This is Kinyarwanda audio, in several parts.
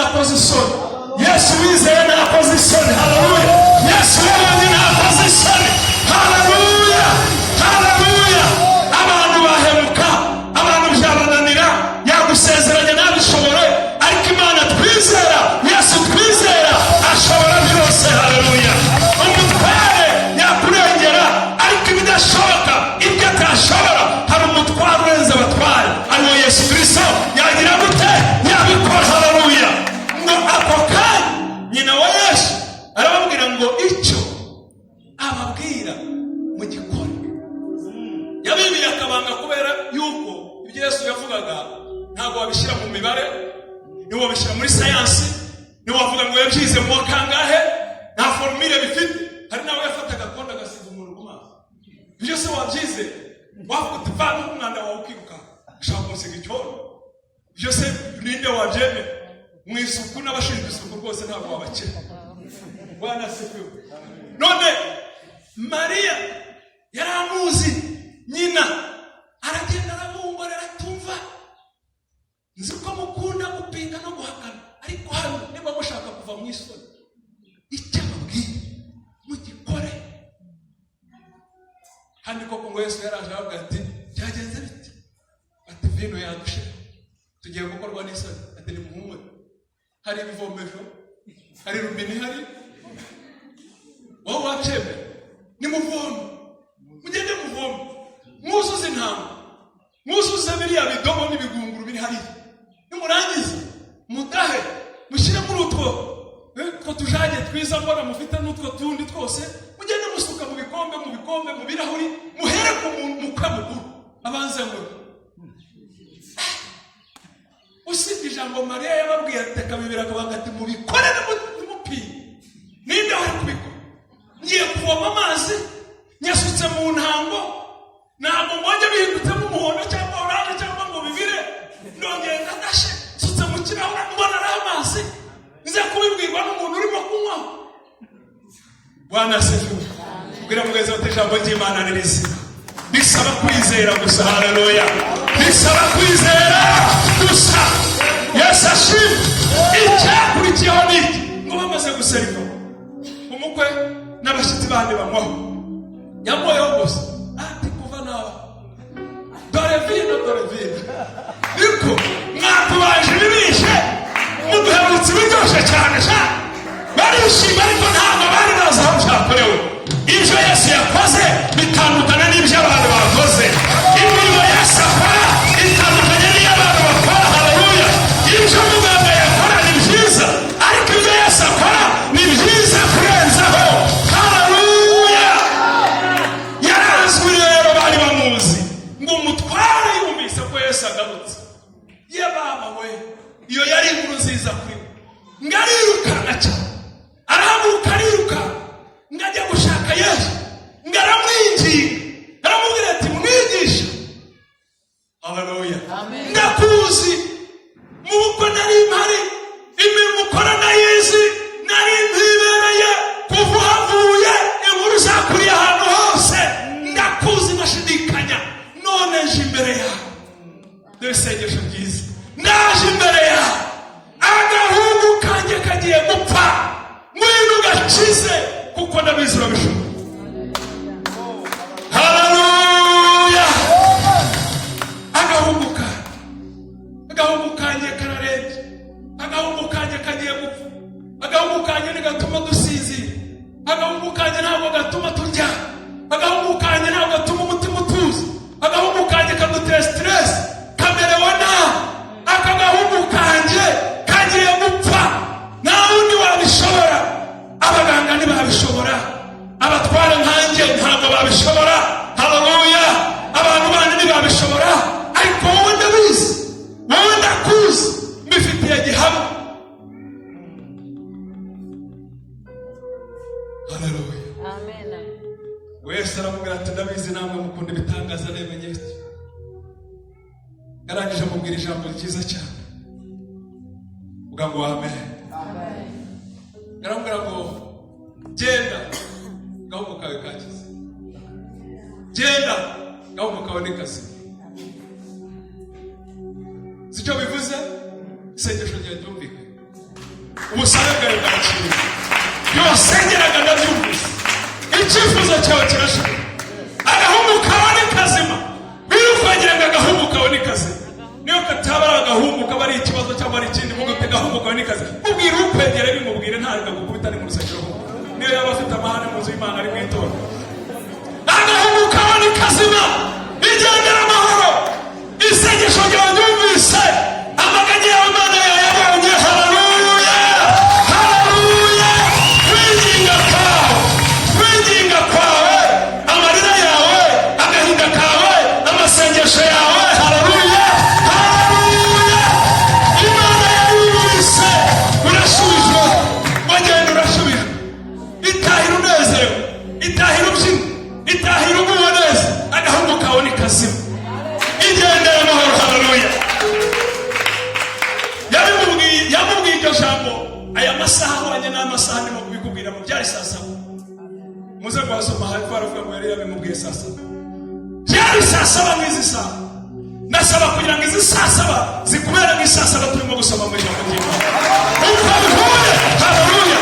ntakoze isoni. Yesu wizeye ntakoze isoni. Haleluya! Yesu wabonye ntakoze isoni. Haleluya, haleluya! Abantu bahemuka, abantu byabananira, yagusezeranya ntabishobore, ariko Imana twizera, Yesu twizera, ashobora byose. Haleluya! Umutware yakurengera, ariko ibidashoboka, ibyo atashobora, hari umutware urenze abatware, ariwo Yesu Kirisito. Yagira gute? Yabikora. Haleluya! Ngo ako kanya nyina wa Yesu arababwira ngo icyo ababwira mugikore. Yabibiye akabanga, kubera yuko ibyo Yesu yavugaga ntabwo wabishyira mu mibare, ntiwabishyira muri sayansi, ntiwavuga ngo yabyize mu wa kangahe, nta formule bifite. Hari n'aho yafataga konti agasiga umuntu ku maso. Ibyo se wabyize? Wavuga uti vana umwanda wawe, ukiruka ushaka kumusiga icyondo. Ibyo se ninde wabyemera? Mu isuku n'abashinzwe isuku rwose ntabwo wabakira. Bwana asifiwe. None Mariya yari amuzi nyina, aragenda aramwongorera, atumva nzi ko mukunda gupinga no guhakana, ariko hano niba mushaka kuva mu isoni, icyo ababwiye mugikore. Kandi koko ngo Yesu yaraje, aravuga ati: "Byagenze bite?" Ati: "Vino yadushira, tugiye gukorwa n'isoni." Ati: "Nimuhumure, hari ibivomesho, hari rubine ihari, wowe wabyemera, nimuvome, mugende muvome, mwuzuze intama, mwuzuze biriya bidobo n'ibigunguru biri hariya. Nimurangiza mudahe, mushyire muri utwo two tujage twiza mbona mufite n'utwo tundi twose, mugende musuka mu bikombe, mu bikombe, mu birahuri, muhere ku mukwe mukuru abanze." Ngo usibye ijambo Mariya yababwiye, ateka bibiri, akavuga ati: "Mubikore ntimupime." Ninde wari kubikora? Ngiye kuvoma amazi, nyasutse mu ntango, ntabwo mbonye bihindutsemo umuhondo cyangwa orange cyangwa ngo bibire, ndongeye ndadashe, nsutse mu kirahure, mbona ari amazi, nze kubibwirwa n'umuntu urimo kunywaho? Bwana asifiwe. Bwira mugenzi wawe ijambo ry'Imana ni rizima, bisaba kwizera gusa. Haleluya! Bisaba kwizera gusa. Yesu ashimwe. Icyakurikiyeho ni iki? Ngo bamaze guseriva, umukwe n'abashyitsi bandi banywaho, yanywyeho gusa, ati: "Kuva nawe, dore vino, dore vino, ariko mwatubaje ibibishe, muduherutse ibiryoshye cyane sha." Barishima, ariko ntabwo bari bazi aho byakorewe. Ibyo Yesu yakoze bitandukana n'ibyo abantu bakoze. Imirimo Yesu akora itandukanye n'iyo abantu bakora. Haleluya! Ibyo muganga yakora ni byiza, ariko ibyo Yesu akora ni byiza kurenzaho. Haleluya! Yarazwi rero, bari bamuzi. Ngo umutware yumvise ko Yesu agarutse, ye baba we, iyo yari inkuru nziza kuri we. Ngo arirukanka cyane, arahaguruka, ariruka, ngo ajya gushaka Yesu, ngo aramwinginga, aramubwira ati: "Mwigisha, haleluya, ndakuzi, mu bukwe nari mpari, imirimo ukora ndayizi, nari mpibereye kuva uhavuye, inkuru zakuriye ahantu hose, ndakuzi ndashidikanya, none nje imbere yawe." Dore isengesho ryiza: "Ndaje imbere yawe, agahungu kanjye kagiye gupfa, ngwino ugakize kuko ndabizi urabishobora." Haleluya! Agahungu kanjye, agahungu kanjye kararembye, agahungu kanjye kagiye gupfa, agahungu kanjye ntigatuma dusinzira, agahungu kanjye ntabwo gatuma turya, agahungu kanjye ntabwo gatuma umutima utuza, agahungu kanjye kadutera stress, kamerewe nabi, aka gahungu kanjye kagiye gupfa, nta wundi wabishobora, abaganga ntibabishobora, abatwara nkanjye ntabwo babishobora, haleluya, abantu bandi ntibabishobora, ariko wowe ndabizi, wowe ndakuzi, mbifitiye gihamya." Haleluya! Amen. Wese aramubwira ati: "Ndabizi namwe mukunda ibitangaza n'ibimenyetso." Yarangije amubwira ijambo ryiza cyane, uvuga ngo amen. Yaramubwira ngo: "Genda, gahungu kawe kakize, genda, gahungu kawe ni kazima." Si cyo bivuze? Isengesho ryawe ryumvikanye. Ubusabe bwawe bwakiriwe. Yosengeraga ndabyumvise, icyifuzo cyawe kirashoboka. Agahungu kawe ni kazima. Birukagira ngo agahungu kawe ni kazima. Niyo kataba ari agahungu, kaba ari ikibazo cyangwa ari ikindi, muga agahungu kawe ni kazima. Mubwire ukwegera, bimubwire, ntabwo gukubita, ni mu rusengero. Niyo yaba afite amahane mu nzu y'Imana, ari mu itora. Agahungu kawe ni kazima, igendera amahoro. Isengesho ryawe ryumvise, amaganya yawe Imana yayabonye. Haleluya, haleluya! Kwinginga kwawe, kwinginga kwawe, amarira yawe, agahinda kawe, amasengesho yawe, haleluya, haleluya, Imana yayumvise. Urasubijwe, wagenda urasubijwe. Itahira unezerewe, itahira ubyina, itahira uguwe neza. Agahungu kawe ni kazima, igendera amahoro. Haleluya! Yabimubwiye, yamubwiye iryo jambo. Aya masaha ahwanye n'amasaha ndimo kubikubwira mu byari saa 7. Muze kuhasoma hepfo, haravuga ngo yari yabimubwiye saa 7. Byari saa 7 nk'izi saha. Ndasaba kugira ngo izi saa 7 zikubere nk'isaa 7 turimo gusoma mu ijambo ry'Imana, uko bihuye. Haleluya!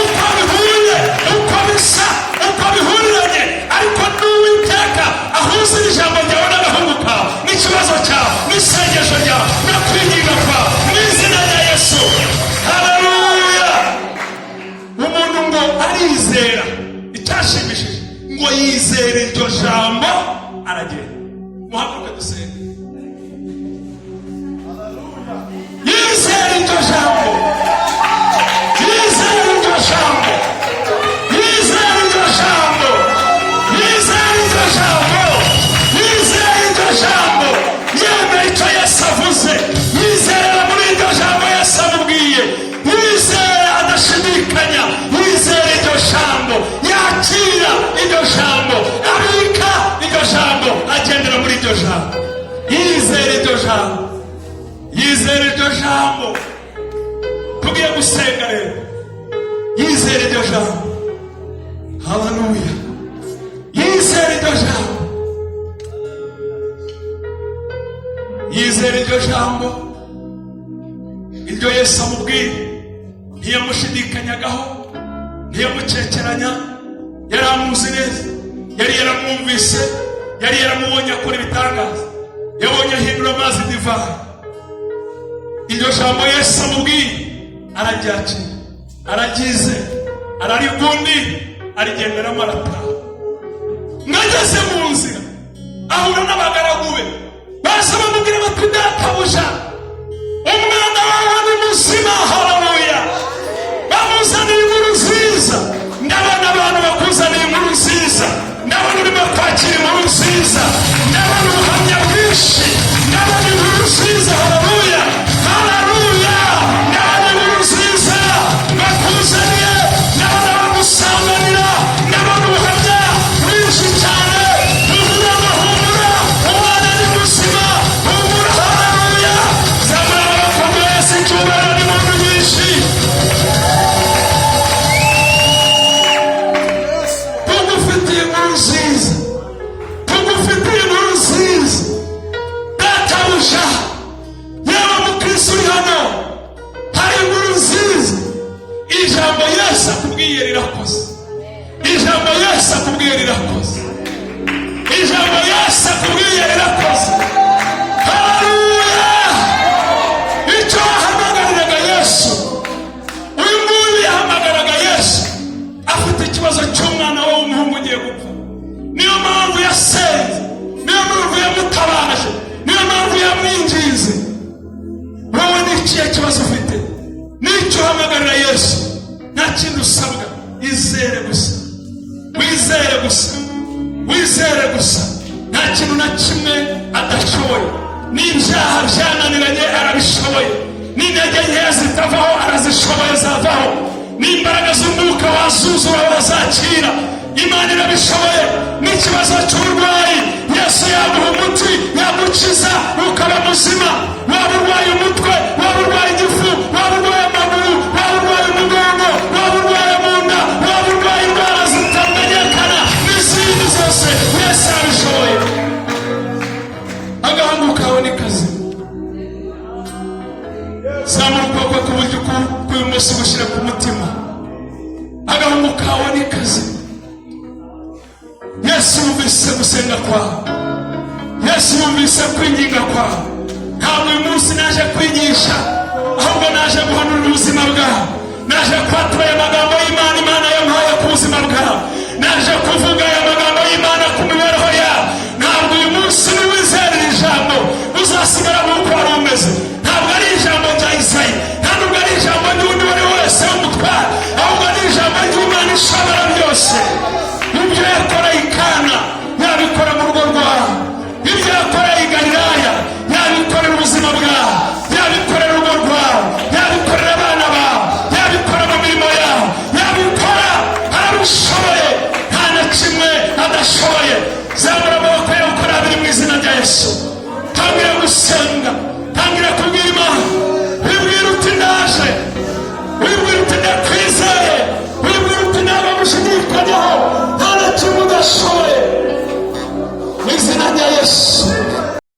Uko bihuye, uko bisa, uko bihuriranye, ariko n'Uwiteka ahuza iri jambo ryawe n'agahungu kawe n'ikibazo cyawe n'isengesho ryawe no kwinginga kwawe, mu izina rya Yesu. Haleluya! Umuntu ngo arizera. Icyashimishije, ngo yizere iryo jambo, aragenda. Muhaguruke dusenge. Yizera iryo jambo, yizera iryo jambo, yizera iryo jambo, yizera iryo jambo, yizera iryo jambo. Yemera icyo Yesu avuze, yizerera muri iryo jambo Yesu amubwiye, yizera adashidikanya, yizera iryo jambo, yakira iryo jambo, abika iryo jambo, agendera muri iryo jambo, yizera iryo jambo, yizera iryo jambo. Tugiye gusenga rero. Yizera iryo jambo. Haleluya! Yizera iryo jambo, yizera iryo jambo. Iryo Yesu amubwiye ntiyamushidikanyagaho, ntiyamukekeranya. Yari amuzi neza, yari yaramwumvise, yari yaramubonye akora ibitangaza, yabonye ahindura amazi divayi. Iryo jambo Yesu amubwiye araryakira, araryizera, ararigundira, arigenderamo, arataha. Mwageze mu nzira ahura n'abagaragu be, baza bamubwira bati: "Databuja, umwana wawe ni muzima." Haleluya! Bamuzaniye inkuru nziza. Ndabona abantu bakuzaniye inkuru nziza. Ndabona urimo kwakira inkuru nziza. Ndabona ubuhamya bwinshi. Ndabona inkuru nziza. Haleluya, haleluya! Ndabona inkuru nziza bakuzaniye. Ndabona bagusanganira. Ndabona ubuhamya bwinshi cyane buvuga ngo: "Humura, umwana ni muzima, humura." Haleluya! Zamura amaboko mwese, icyubahiro n'impundu nyinshi. Tugufitiye inkuru nziza, tugufitiye inkuru nziza, databuja. Yewe mukristo uri hano, hari inkuru nziza. Ijambo Yesu akubwiye rirakoze. Ijambo Yesu akubwiye rirakoze. Ijambo Yesu akubwiye rirakoze. Haleluya! Icyo wahamagariraga Yesu, uyu nguyu yahamagaraga Yesu afite ikibazo cy'umwana we w'umuhungu ugiye gupfa. Niyo mpamvu yasenze, niyo mpamvu yamutabaje, niyo mpamvu yamwinginze. Wowe ni ikihe kibazo ufite n'icyo uhamagarira Yesu? Nta kindi usabwa, izere gusa, wizere gusa, wizere gusa. Nta kintu na kimwe adashoboye. N'ibyaha byananiranye arabishoboye, n'intege nkeya zitavaho arazishoboye, zavaho, n'imbaraga z'umwuka wazuzura wazakira. Imana irabishoboye. N'ikibazo cy'uburwayi, Yesu yaguha umuti, yagukiza ukaba muzima. Waba urwaye umutwe, waba urwaye igifu, waba urwaye amaguru, waba urwaye umugongo, waba urwaye mu nda, waba urwaye indwara zitamenyekana n'izindi zose, Yesu arabishoboye. Agahungu kawe ni kazima. Zamura. Ukuboko kwe k'uburyo kw'ibumoso gushyira ku mutima. Agahungu kawe ni kazima. Yesu yumvise gusenga kwawe, Yesu yumvise kwinginga kwawe. Ntabwo uyu munsi naje kwigisha, ahubwo naje guhanurira ubuzima bwawe. Naje kwatura aya magambo y'Imana, Imana yampaye ku buzima bwawe. Naje kuvuga aya magambo y'Imana ku mibereho yawe. Ntabwo uyu munsi niwizerera ijambo uzasigara nk'uko wari umeze.